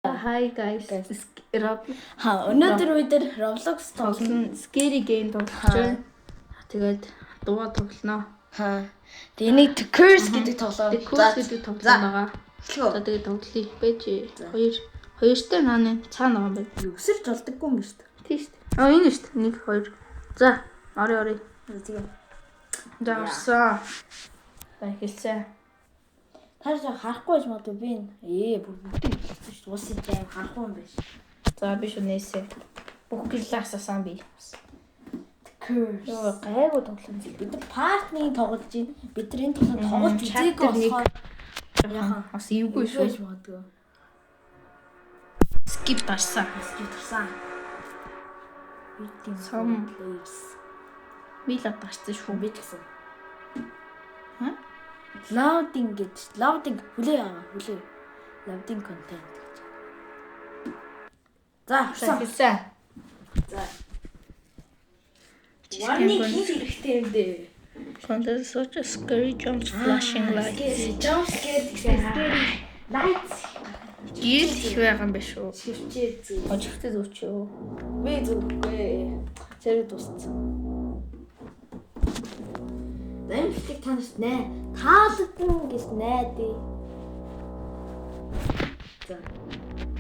Hi guys. Rob Ха, өнөөдөр бид нар Roblox тоглоно. тоглоно. Scary game тоглож байна. Тэгээд дууга тоглоно. Ха. Тэгээ энийг The Curse гэдэг тоглоом. The Curse гэдэг тоглоом байгаа. Эхлэв. За, тэгээд тоглоё. Бэж хоёр хоёртой нааны цаана байгаа юм байна. Өсөрч болдоггүй юм шүү дээ. Тийм шүү дээ. Аа, энэ шүү дээ. 1 2. За, орё орё. Тийм. За, орсон. За, эхэлсэн. Та ч харахгүй байж магадгүй, би энэ бүр бүгдийг хэлсэн шүү дээ. Уус юм харахгүй юм байна. За, би шүү нээсэ. Бүх гэрлээ асаасан би. The Curse. Йоо, гайгүй тоглоом. Бид нар part 1 тоглож байна. Бид нар энэ тоглоом тоглож үзээгүй Chapter нэг. болохоор Яхан бас эвгүй шүү шүү. магадгүй. Skip дарсан. Skip дарсан. Waiting Сум. for players. Би л дарсан шүү. Би ч гэсэн. Ха? Loading гэж. Loading хүлээ аа, хүлээ. Loading content гэж. За, За, орсон. эхэлсэн. За. Warning хийх хэрэгтэй юм дээ. Content such as scary jumps, flashing lights. Scary jump scare гэсэн scary lights. Гэрэл их байгаа юм байна шүү. Шивчээ зү. Ожигтэй зүг чи юу? Би зүггүй. Зэрэг дууссан. За, энэ бичлэг та нарт нэ таалагдана гэж найдаа. За.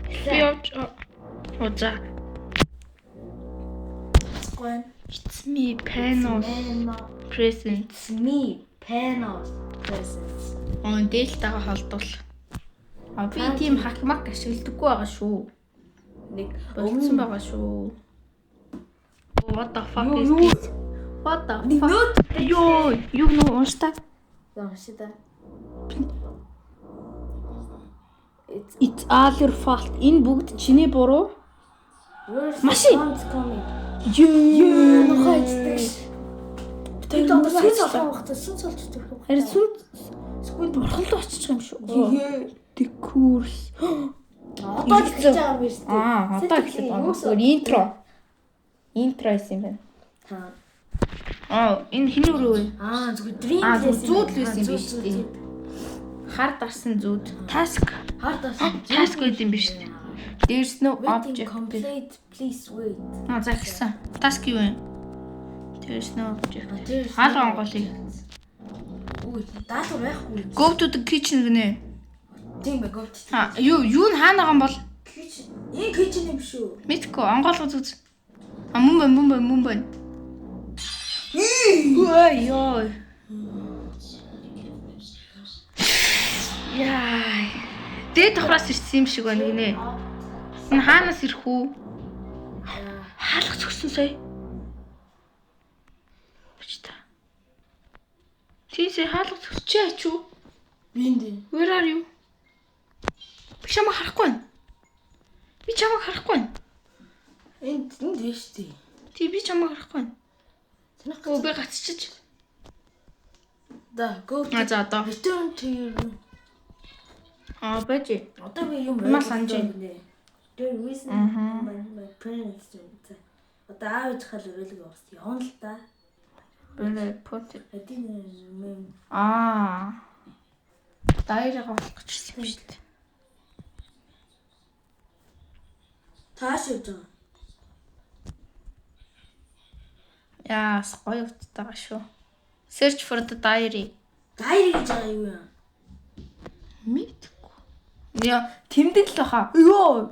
Би явж. Оо, за. Гойн. It's me, Panos present. It's me, Panos presence. Оо, дээлтэйгээ холдвол. А, би тийм хакмак ашигладаггүй байгаа шүү. Нэг Болцсон байгаа шүү. What the fuck is Юу, юу? this? What the Нэг fuck? нөт. Йоо, юу нөө унштай? За, уншия та. It's It's all your fault. Энэ бүгд чиний буруу. Where's Машин. sounds coming? Юу Нухаа ичдэг ш. Тэр Тэр одоо сүнс олох олох байх та, сүнс олж төрөх байх. Харин сүнс сүнд бурхалд очиж байгаа юм шүү. Ее. The Curse. Одоо л эхэлж байгаа юм байна шүү дээ. Аа, одоо эхлэх байна. Зүгээр intro. Intro хийсэн юм байна. Та. Аа, энэ хин өрөө вэ? Аа, зүгээр dream Аа, лээс зүгээр зүүд л байсан юм биш үү? Хар дарсан зүүд. Task. Хар дарсан. Task байд юм биш үү? There's no Waiting object. complete, please wait. Аа, за, гэсэн. Task юу юм? There's no object. There's Хаалга no онгойлъё. Үгүй, даалгавар байхгүй. Go to the kitchen гинэ. Тийм ба, go to Аа, юу нь хаана байгаа юм бол? kitchen. Энэ kitchen юм шүү. Мэдгүй, онгойлго зүз. А, мөн байна, мөн байна, мөн байна. Ой, ёо. Яа. Дээд давхраас ирсэн юм шиг байна гинэ. Энэ хаанаас ирэх үү? Хаалга зөксөн сая. Бич та. Тийсээ хаалга зөксчээ ач уу? Би энд. Where are you? Би чамайг харахгүй байна. Би чамайг харахгүй байна. Энд биш үү? Тий, би чамайг харахгүй байна. Танах Өө, би гацчиж. Да, go to А, за, одоо. return to your room. Аа, байж. Одоо би юм Маа санаж байна. The reason Мгм. my parents don't. Одоо аав ээж хал өрөөлөг явсан. Явна л да. Бэлээ put. I didn't remember. Аа. Дайрага болох гэж ирсэн юм шүү дээ. Тааш явж байгаа. Яас гоё уттай шүү. Search for the diary. Diary гэж байгаа юу юм? Мэдгүй. Яа, тэмдэг л баха. Йоо.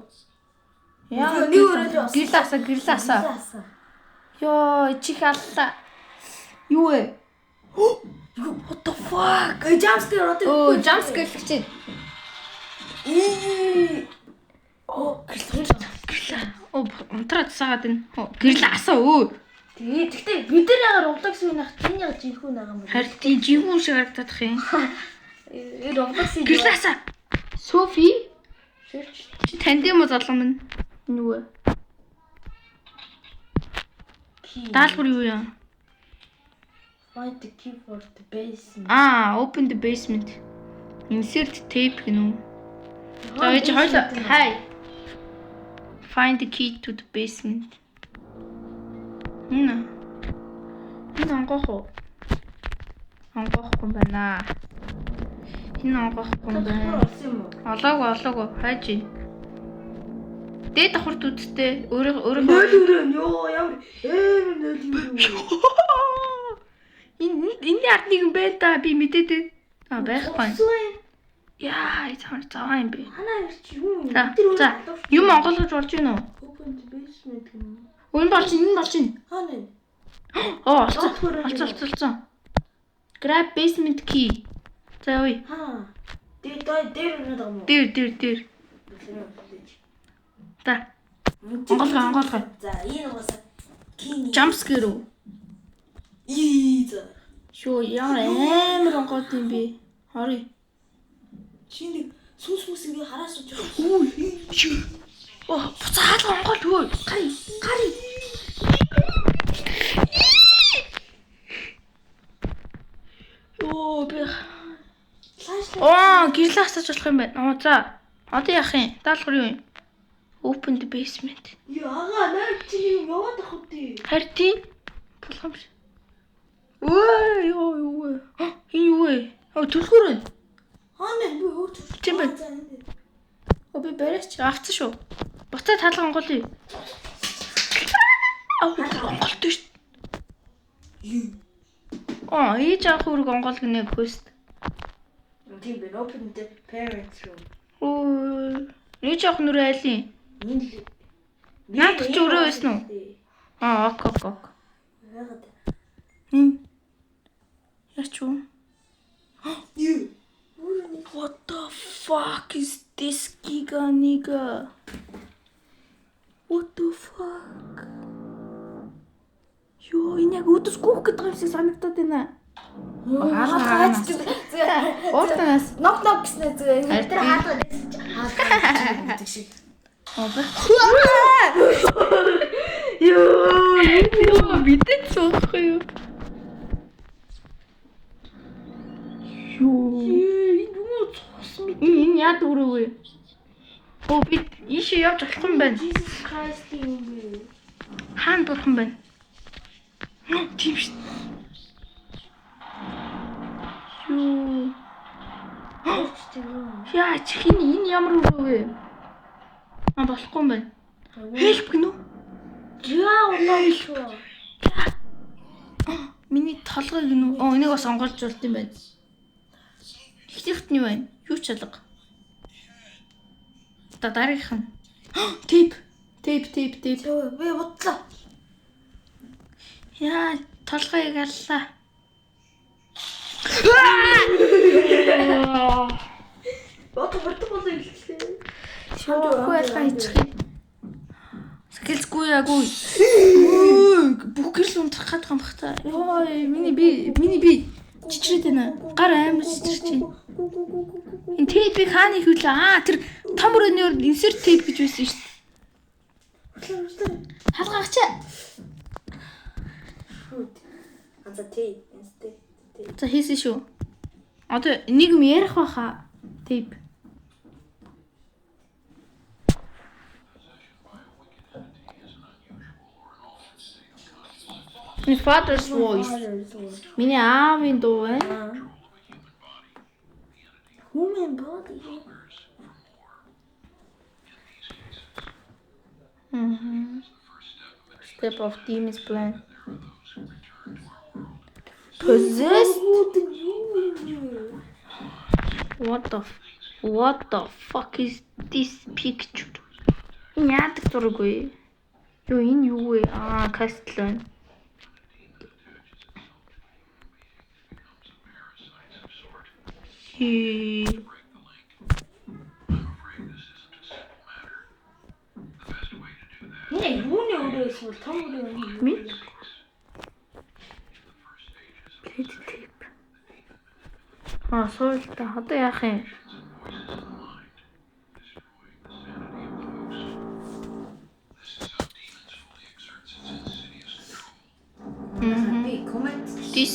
Яа, Нэг өрөөлөө болсон. Гэрэл асаа, гэрэл асаа. Йоо, чих аллаа. Юу вэ? What the fuck? Эй, jump scare одоо. Өө, jump scare л гэж. Ээ. Оо, Гэрэл. Оо, унтраа тусаагаад байна. Оо, гэрэл асаа өө. Тэгээ тэгтээ бид нар ягаар Roblox юу нах чинь яг жинхүү нэг юм. Харин тийм жинхүүн шиг харагдах юм. Э, Roblox-ийн Гэрэл асаа. Софи, чи танд юм уу, залуу минь? Энэ үү? Даалгавар юу юм? Find the key for the basement. Аа, open the basement. Insert tape гэнэ үү? За, ээж хоёлаа. Hi. Find the key to the basement. Энэ. Энэ онгоох уу? Онгоохгүй юм байна. Энэ онгоохгүй юм байна. Олсон юм уу? Олоогүй, олоогүй. Хайж. Дээд давхарт үдтэй. Өөрөө өөрөө Нөл өрөө ёо ямар амар нөл юм. Энэ энэний ард нэг юм байна да. Би мэдээд байна. А байхгүй. Яа, цаана заваа юм бэ. Ханаа ирч юу юм? За, за. Юм онгойлгож болж гинөө. Open the basement гэнэ. Энэ болж энэ болж гин. Хаана? Оо, олцсон. Олцсон, олцсон, олцсон. Grab basement key. За явъя. Хаа. Дээр дой дээр өрөөд байгаа юм уу? Дээр, дээр, дээр. За. Онгойлгоо, онгойлгоо. За, энэ угаасаа king. Jump scare үү? Ий за. Шөө, ямар амар онгойлт юм бэ? Орё. Чи нэг сүнс мүс ингээ хараа сууж байгаа. Үу. Оо, буцаал онгойлт хөө. Гари, гари. Йоо, би Флаш. Оо, гэрлээ хасаж болох юм байна. Оо, за. Одоо яах юм? Даалгавар юу юм? Open the basement. Яага, наа чи юм яваад ах үү? Харин тийм болох юм шиг. Өө, ёо, юу вэ? Энэ юу вэ? Оо, түлхүүр байна. Хаана би өөр түлхүүр. Тийм байна. Оо, би бариач авцсан шүү. Буцаа таалга онгоолъё. Аа, онголтой шүү. Оо, ээж авах үүрэг онгоол гинэ quest. Тийм байна. Open the parents room. Оо, ээж авах нүрээ айлын. Энэ л Наад чи өрөө байсан уу? Аа, ok ok ok. Яагаад? Энэ яач юу? Юу? What the fuck is this giga nigga? What the fuck? Йоо, энэ яг өдөс гүөх гэдэг юм шиг санагдаад байна. Хаалгаа. Ууртанаас. Knock knock гэснээр зүгээр энэ тэр хаалга байсан чи хаалга гэдэг шиг. Оо бэ. Йоо, юу мэдээд суухгүй юу? Йоо. Энэ юу цус мэт. Энэ яад өрөө вэ? Оо би ийшээ явж болохгүй юм байна. Jesus Christ юм бэ? Хаана бурхан байна? Тийм шүү. Йоо. Яа, чи хин энэ ямар өрөө вэ? А болохгүй юм байна. Help гэнэ үү? Яа, унаа шүү. Миний толгой гэнэ үү? Оо, энийг бас онгойлж болд юм байна. Ихтэйхт нь юу байна? Юу ч алга. За дараагийнх нь. Tape. Tape, tape, tape. Би будлаа. Яа, толгойг аллаа. Одоо бүрдэх болоо илчлээ. Шохгүй ялгаа хийчих юм. Скэлзгүй яггүй. Бүх гэрэл унтрах гээд юм бах та. Йоо, миний би чичрээд байна. Гар амар чичирч байна. Энэ tape ийг хаана хийвлээ? Аа, тэр том өрөөний өөр insert tape гэж байсан шүү дээ. Хаалгаач. Анза тий, инстэй. За хийсэн шүү. Одоо нэг юм ярих байхаа. Tape. My father's voice. Миний аавын дуу байна. Human body. Мм. Step of demon's plan. Possessed. What the fuck is this picture? Энэ яадаг зураг вэ? Юу энэ юу вэ? Аа, castle байна. Хи. Энэ юуны өрөө эсвэл том өрөө юм? Мэд. Play tape. Аа, суулта. Одоо яах юм? Би comment This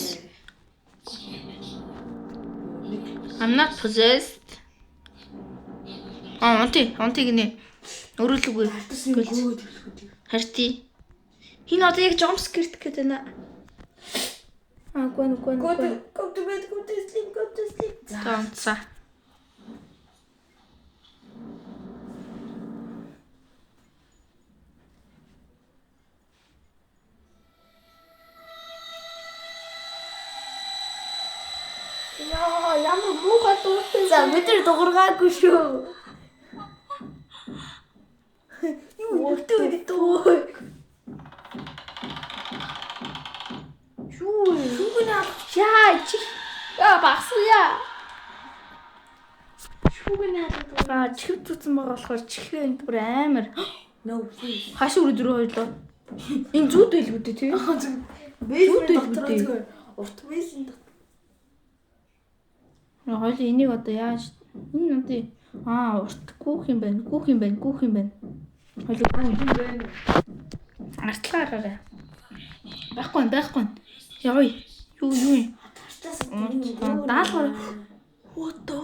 I'm not possessed. Аа, онти, онти гинэ. Өрөөлөгүй. Харти. Хин одоо яг jump scare гэдэг байна. Аа, гүн гүн. Go to go to bed, go to sleep, go to sleep. За, унтсаа. Бид нар дуургаагүй шүү. Юу нүртэй өгдөө. Юу вэ? Шүүгэн алах. Яа чи. Яа багсан яа. Шүүгэн алах. Аа чихв зүтсэн байгаа болохоор чихэнд бүр амар. No please. Хаш өрөө дөрөв хоёлоо. Энэ зүүд байлгүй дээ тий. Бейсмент Зүүд дотор байлгүй дээ. зүгээр урт бейсмент дотор. Хоёул энийг одоо яаж энэ одоо аа урт гүүх юм байна. Гүүх юм байна. Гүүх юм байна. Хоёул гүү юм байна. артлаа гараарай. Байхгүй юм, байхгүй юм. Явъя. Юу юу юм? Тартаас Даалгавар. What the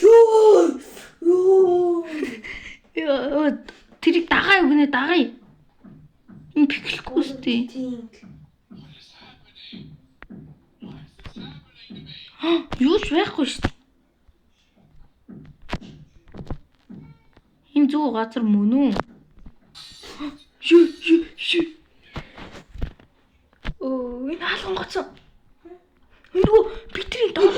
Юу? Юу? Йоо, тэрийг дагаа юу гинэ дагаа. Энэ пиклэхгүй үстэй. Тийм. Юу ч байхгүй шүү дээ. Энэ зөв газар мөн үү? Юу юу юу. Оо, энэ хаалган гоцсон. Энэ нөгөө бидний доор.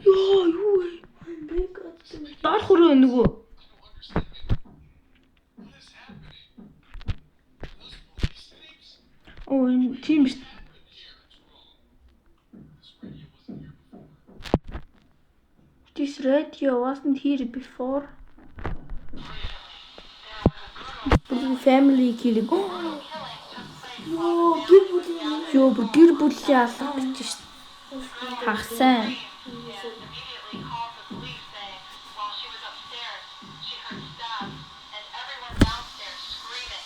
Йоо, юу вэ? Доор хөрөө нөгөө. Оо, энэ тийм биш. This radio wasn't here before. Family killing. Йоо, гэр бүлийн Йоо, бүр гэр бүлийн алга гэж шít. Хагасай. Immediately called the police saying while she was upstairs, she heard staff and everyone downstairs screaming.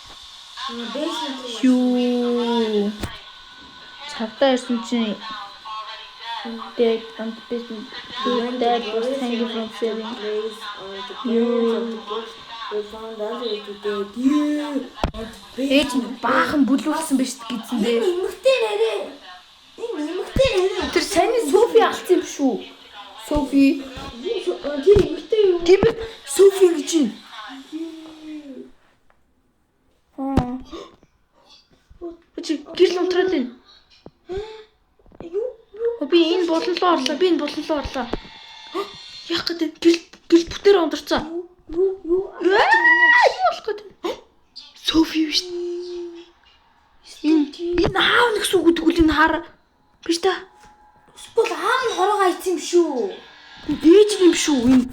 basement Йоо. Цагдаа ирсэн чинь Found already dead on dead on the basement. Dead was hanging from ceiling. place or the parents of the gift were found already dead. Yeah. Ээж нь баахан бүлүүлсэн байж гэсэн дээ. Энэ эмэгтэй нэрээ. Энэ эмэгтэй нэрээ. Тэр сайн Софи алдсан юм шүү. Софи. Тэр эмэгтэй юу? Тийм ээ. Софи гэж юм. Аа. Чи гэрэл унтраад байна. Юу? Юу? Би энэ булан руу орлоо. Би энэ булан руу орлоо. Яах гэдэг гэрэл гэрэл бүтээр ундарцаа. Юу? Юу? Юу болох гэдэг. Софи биш. Энэ аав нэг гэсэн үг гэдэг үл энэ хар. Биш та. Эсвэл аав нь хороо айцсан юм шүү. Ээж нь юм шүү. Энэ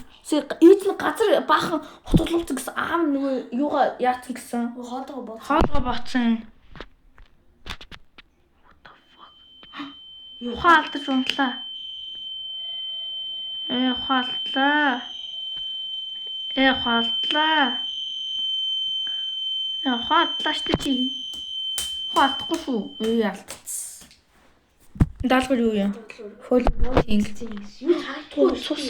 ээж нь газар баахан хотолуулсан гэсэн аав нь нөгөө юугаа яатсан гэсэн. Хоолгоо бод. Хоолгоо ботсон. What the fuck? Ухаан алдаж унтлаа. Ухаан алдлаа. Ухаан алдлаа. Ухаан алдлаа штэ чи. Ухаан алдахгүй шүү. Алдчихсан. Даалгавар юу юм? Following. Юу харагдахгүй Сус.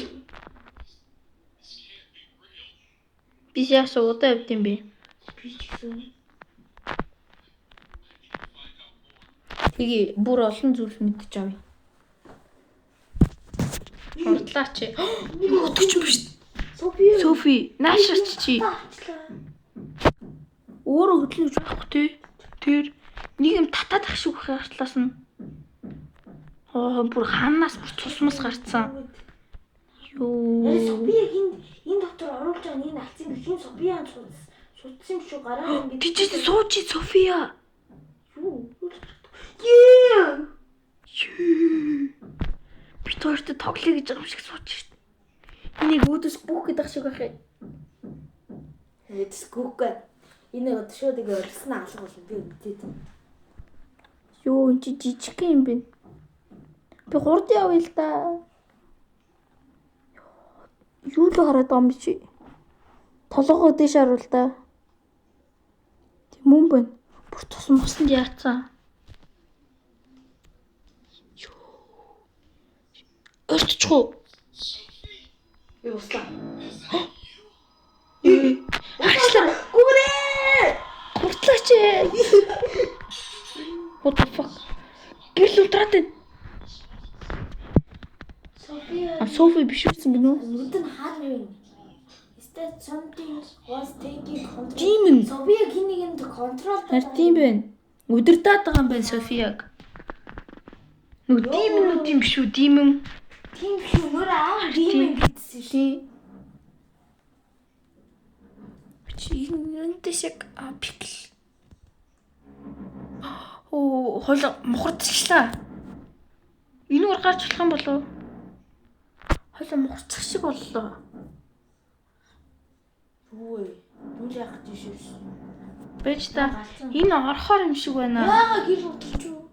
Би яасан удаа явд юм бэ? Би ч гэсэн. Тэгээ бүр олон зүйл мэдчих авъя. Хурдлаач. Өтгч юм биш. Софи. Софи, наашаач чи. Авчлаа. Өөрөө хөдлөн гэж байхгүй тий. Тэр нэг юм татаад ах шиг байх гартлаас нь. Оо бүр ханаас бүр цусмас гарцсан. Яри Юу. Софиг энэ дотор оруулж байгаа энэ алдсан гэх юм Софиа судсан юм шүү гараа ингэ. Тийч сууч София. Юу? Ее. Би хоёртой тоглоё гэж байгаа юм шиг сууч шít. Энийг өөдөөс бүх гэдэг шиг байх юм. Эцгүүгүй. Энэ одоо шууд ингэ орсон алга болно би мэдээд. Юу энэ чи жижиг юм бэ? Би хурд явъя л да. Юу л хараад байгаа юм бэ чи? Толгоо дээш харуул та. Тийм юм байна. Бүр тус мусанд яатсан. Өртчих үү? Би услаа. Харчлаа. Гүрээ. Хурдлаач. What the fuck? Гэрэл унтраад байна. Софиа А Софи биш үсэн гинүү? нүд нь хаар юм. Is that something was taking control? Demon. Софиа хин нэгэнд контрол Харин тийм байна. Удирдаад байгаа юм байна Софияг. Нүг димэнүүд юм биш үү? Димэн. Тийм шүү. Нөр аав demon гэдсэн шүү. Тийм. Чи энэ үүнтэйс яг pickle. Оо, хойл мухардчихлаа. Энүүгээр гарч болох юм болов уу? Хойло мухарчих шиг боллоо. Юу вэ? Юу яах гэж шүү. Байж та энэ орхоор юм шиг байна. Яага гэр удалч юу?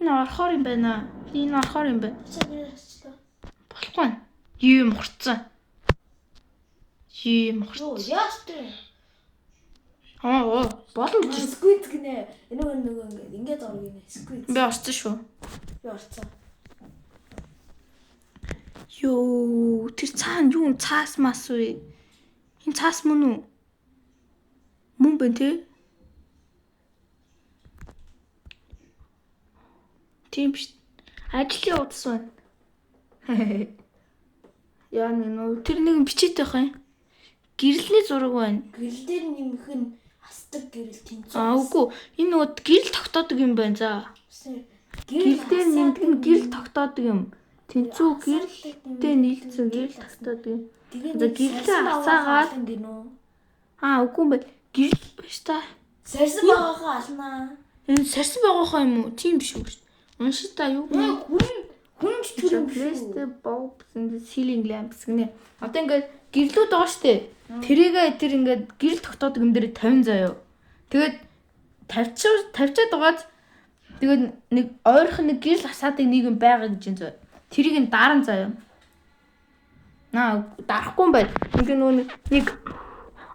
Энэ орхоор юм байна. Энэ орхоор юм байна. Хасчлаа. Болохгүй. Юу мухарцсан. Юу мухарцсан. Юу яах вэ? Аа, болно гэж. Squid гинэ. Энэ нөгөө ингээд ингээд орно гинэ. Squid. Би орсон шүү. Би орсон. Йоо, тэр цаана юу цаас мас вэ? Энэ цаас мөн үү? Мөн байна те? Тийм биш. Ажлын утас байна. Яа нэг нөө тэр нэгэн бичээтэй байх юм. Гэрлэний зураг байна. Гэрэл дээр нэмэх нь асдаг гэрэл тэнцүү. Аа үгүй. Энэ нөгөө гэрэл тогтоодог юм байна за. Гэрэл дээр нэмдэг нь гэрэл тогтоодог юм. Тэнцүү гэрэлтэй нийлцсэн гэрэл тогтоодог юм. Тэгээд За, гэрлээ асаагаад гинүү. Аа үгүй юм байна. Гэрэл биш та. Сарсан байгаагаа алнаа. Энэ сарсан байгаагаа юм уу? Тийм биш үү? Унши та юу гэнэ? Хүн хүн ч түр юм Place шүү. the bulbs in the ceiling lamps гинэ. Одоо ингээд гэрлүүд байгаа штэ. Тэрийгээ тэр ингээд гэрэл тогтоодог юм дээр 50 заяа. Тэгээд тавьчаад байгаад тэгээд нэг ойрхон нэг гэрэл асаадаг нэг юм байгаа гэж юм заяа. Тэрийг нь даран заяа. Наа дарахгүй юм байна. Ингээ нөгөө нэг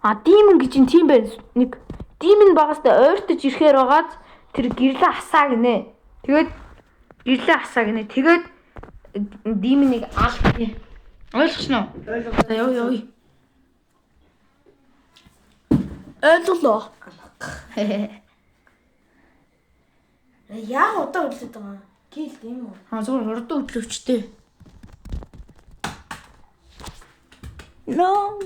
а demon гэж юм тийм байна. Нэг demon багастай ойртож ирэхээр байгаад тэр гэрлээ асаа гинэ. Тэгээд гэрлээ асаа гинэ. Тэгээд demon-ыг ал гинэ. Ойлгосноо? Ойлголоо. За яв яв. Ойлголоо. Яг удаа хөдлөд байгаа юм. Кил тийм үү? А зүгээр хурдан хөдлөвчтэй. No.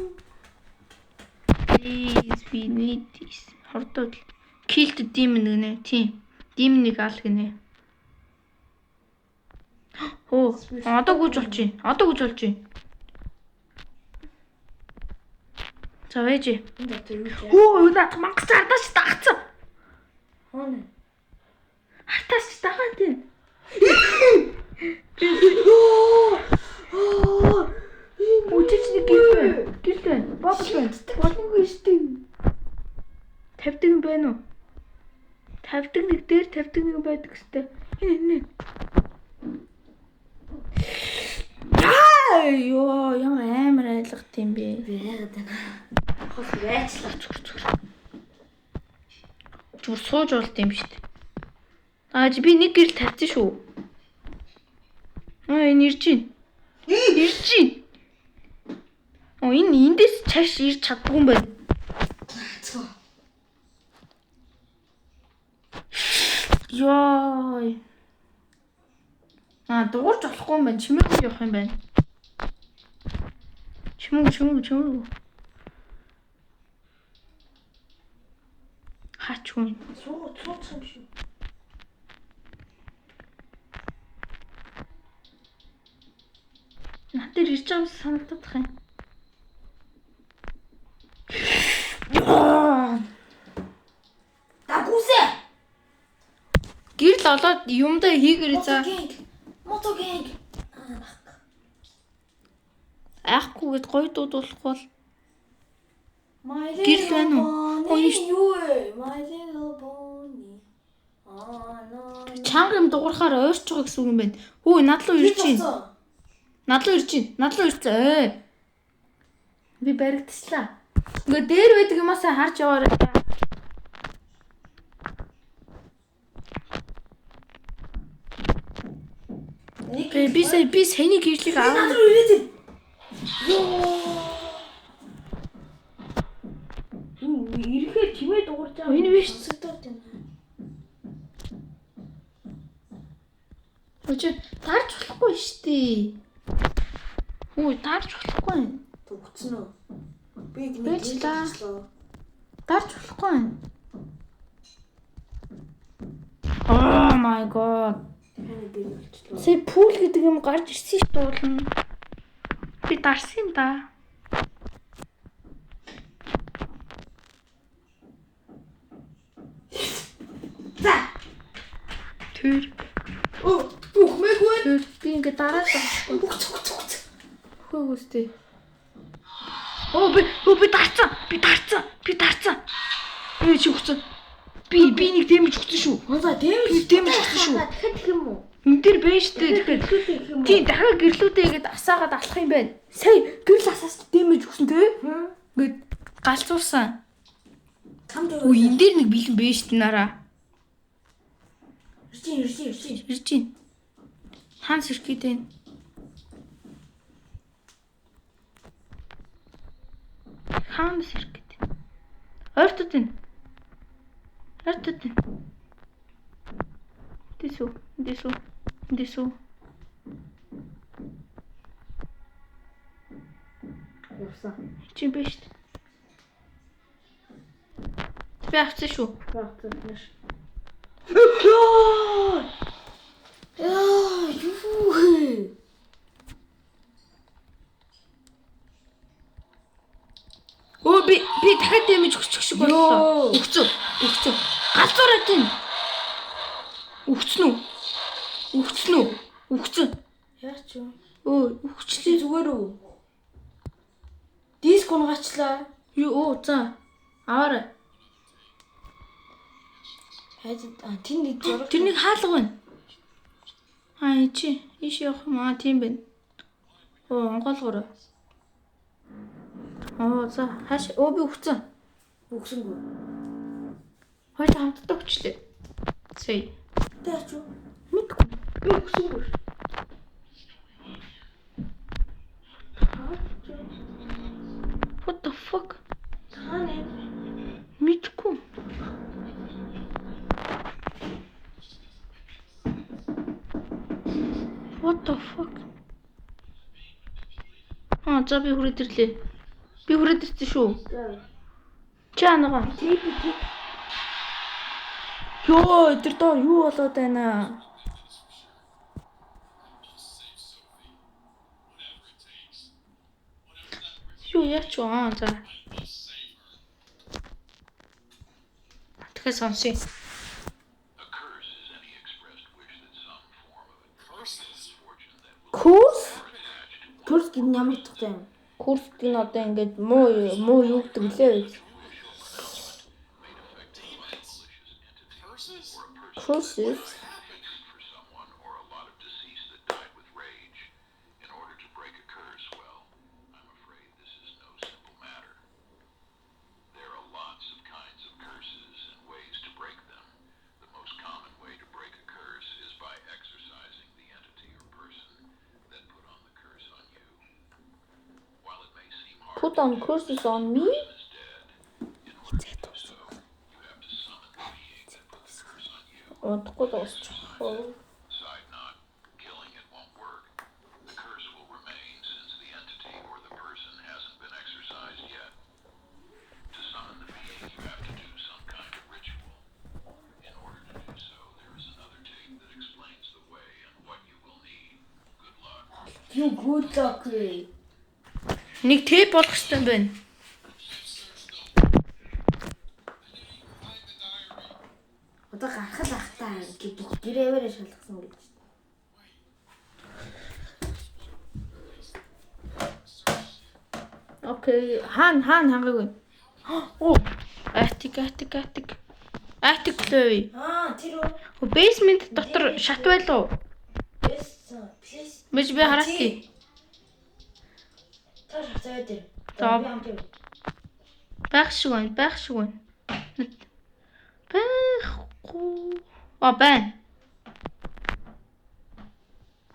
Please we need this. Хурдан хөдөл. Kill the demon гинэ. Тийм. Demon-ыг ал гинэ. Хөө, одоо гүйж болчих. Одоо гүйж болчих. За вэж. Энд одоо юу вэ? Хөө, наад мангас ардаас дагцсан. Хоно. Артаас дагаад байна. Үжиж нэг гэрэл байна. Гэрэл байна. Бобл байна. Болонгүй шүү дээ. Тавьдаг юм байна уу? Тавьдаг нэг дээр тавьдаг нэг байдаг хэвээр. Энэ энэ. Аа ёо, ямар амар айлгт юм бэ? Би яагаад байна? Хос байчлаа. Зүгээр сууж болд юм шүү дээ. Аа чи би нэг гэрэл тавьсан шүү. Аа энэ ирж байна. Ирж байна. Оо энэ эндээс чаш ирж чаддгүй юм байна. Йой. Аа дуурж болохгүй юм байна. Чимээгүй явах юм байна. Чимээгүй чимээгүй чимээгүй. Хаач хүн. Суу сууцсан юм шүү. Над дээр ирж байгаа юм санагдах юм. Дагүсэ. Гэрэл олоод юмдаа хийгэрээ за. Мото гэнг. Айхгүй гэд гоё дуудуулахгүй бол My Гэрэл байна уу? Ой юу вэ? My little pony. Аа наа. чанга юм дуурахаар ойрч байгаа гэсэн үг юм байна. Хүү над руу ирж байна. Над руу ирж байна. Над руу ирсэн. Ой. Би баригдчихлаа. Ингээ дээр байдаг юмасаа харж яваарай. Нэг Би сая би саяны гэрлийг над аваа. руу ирээд байна. Йоо. Энэ ирэхээр чимээ дуурж байгаа. Энэ биш. Сонсогдоод байна. Үгүй дарж болохгүй шүү дээ. Хүү дарж болохгүй. Төгцсөн үү? Би нэг Байж гэрэл та. авчлаа. Дарж болохгүй байна. Oh my god. Харин Хаана би болчихлоо. Сая pool гэдэг юм гарч ирсэн шүү дуулна. Би дарсан юм да. За. Тэр. Өө, бүхмээгүй. Тэр би ингээ дараад байгаа. Үгц үгц үгц. Хөө үстэй. Оо би дарцсан. Би дарцсан. Би дарцсан. Би чи өгсөн. Би нэг дэмэж өгсөн шүү. Онцоо дэмэж. Би дэмэж өгсөн шүү. Дахиад гэх юм уу? Энэ дэр байж тээ тэгэхээр. Дахиад гэх юм уу? Тийм дахиад гэрлүүдээ ингээд асаагаад алах юм байна. Сая гэрэл асаас дэмэж өгсөн те. Ингээд галзуурсан. Кам дээр. Үу энэ дээр нэг бэлэн байж тээ нараа. Ирчин ирчин ирчин. Ирж байна. Хаан сэрх гээд байна. Хаан сэрх гээд байна. Ойртод байна. Ойртод байна. Дэсүү, дэсүү, дэсүү. Явсан. Чи биш. Би авсан шүү. Явсан. Наш. Йоо! Яа, юу вэ? Өө би дахиад дэмэж өгчих шиг боллоо. Өгцөө. Өгцөө. Галзуураад байна. Өгцөн үү? Өгцөн үү? Өгцөн. Яа ч юм. Өө өгчлээ. Зүгээр үү? Диск унгаачлаа. Юу оо за. Аваарай. Хайд тэнд нэг зураг. Тэр нэг хаалга байна. Аа чи ийш явах юм аа тийм байна. Оо онгойлгороо. Оо за хааш өө би өгцөн. Өгсөнгөө. Хоёул хамтдаа өгчлээ. Сая. Тэ яач юу? Мэдгүй. Би өгсөнгүй. What the fuck? Хаана юм? Мэдгүй. What the fuck? Аа за би хүрээд ирлээ. Би хүрээд ирсэн шүү. Чи анагаа. Йоо, тэр доор юу болоод байна? Юу яач вэ? Аа за. Тэгэхээр сонсъё. Курс? Курс гэдэг нь ямар утгатай юм? Курс гэдэг нь одоо ингээд муу юу гэдэг лээ. Curses? Put on curses on me? Удахгүй дуусчих. Юу good luck вэ? Нэг тэп болох хэрэгтэй юм байна. Одоо гарах л ах та гэдэг бүх гэрээвэрээ шалгасан гэж. Окей, хаана хангаагүй. Оо, attic attic attic. Attic лээ. Аа, тэр үү? Basement дотор шат байлуу. Бэс, please. Мэж би хараати. Та шатаа дээр. За. Би хамт яв. Байх шиг байна, байх шиг байна. Байхгүй. А байна.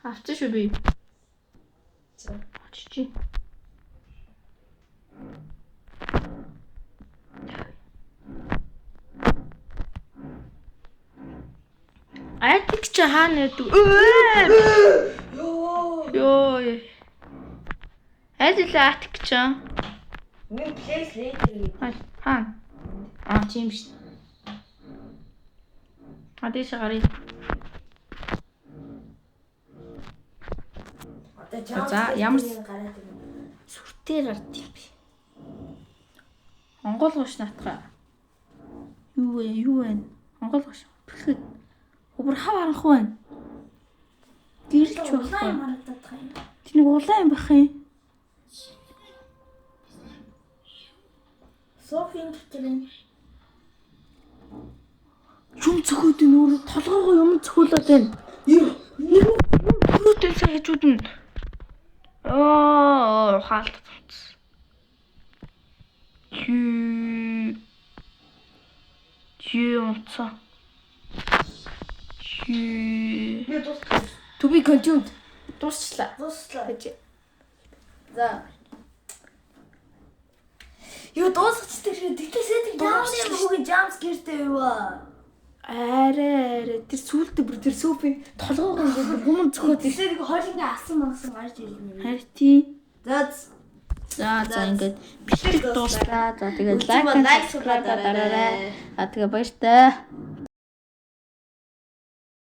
Авчих шүү би. За. Очиж. Attic чи хаана байдаг? Йоо. Йоо. Аль л attic чи? Ми please later гэдэг. Хаана? Аа тийм шүү. А тийш гарыг. За, ямар гараад ирнэ. Сүртэй гард юм бэ? Онгойлгоош наатгаа. Юу вэ? Юу вэ? Онгойлгоош. Бэхэд. Хубар хав харанхуй байна. Гэрэлч Улаан байхгүй. юм харагдаад байгаа юм. Тэр нэг улаан юм бах юм. Софийн дотор энэ Юм цохиод энэ өөрөө толгоогоо юм цохиулаад байна. Юу? Юм цохиод сая хажууд нь. Аа, хаалт цуцсан. Чи Чи унцсан. Чи Би дууссан. To be continued. Дуусчлаа. Дуусслаа. Гэж. За. Юу дуусчихдаг шүү. Тэгтэл сэтг ямар юм хүүгийн jump scare-тэй юу аа? Арай арай тэр сүултээ бүр тэр сүпийн толгоогоо ингээд хүмүүс цохиод ирсэн. Тэгэхээр нэг хойлонгийн асан мангасан гарч ирнэ. Харин тий. За За за ингээд бичлэг дуслаа. дууслаа. За тэгээд Үзсэн лайк, бол лайк, subscribe дараарай. дараарай. А тэгээ баяртай.